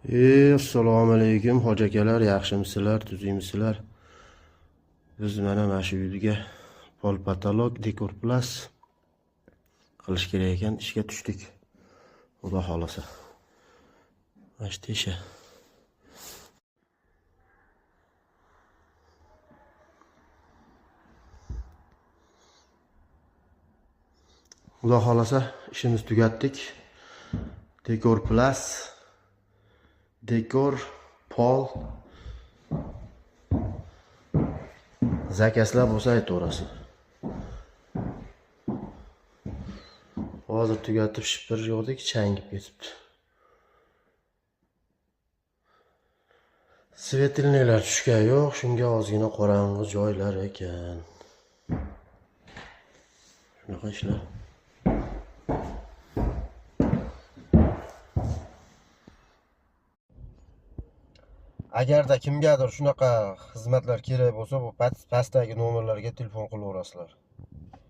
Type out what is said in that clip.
Assalomu alaykum, hoji akalar, yaxshimisizlar, tuzukmisizlar? Biz mana shu uyga pol patolog, dekor plus qilish kerak ekan, ishga tushdik. Xudo xolasa. Mana shu tesha. Xudo xolasa ishimiz tugatdik. Dekor plus, dekor, pol, zakazlar bo'lsa aytaverasiz. Hozir tugatib shipir yo'qdik, changib ketibdi. Svetilniklar tushgan yo'q, shunga ozgina qorong'i joylar ekan. Shunaqa ishlar. Agarda kimgadir shunaqa xizmatlar kerak bo'lsa, bu pastdagi nomerlarga telefon qilaverasizlar.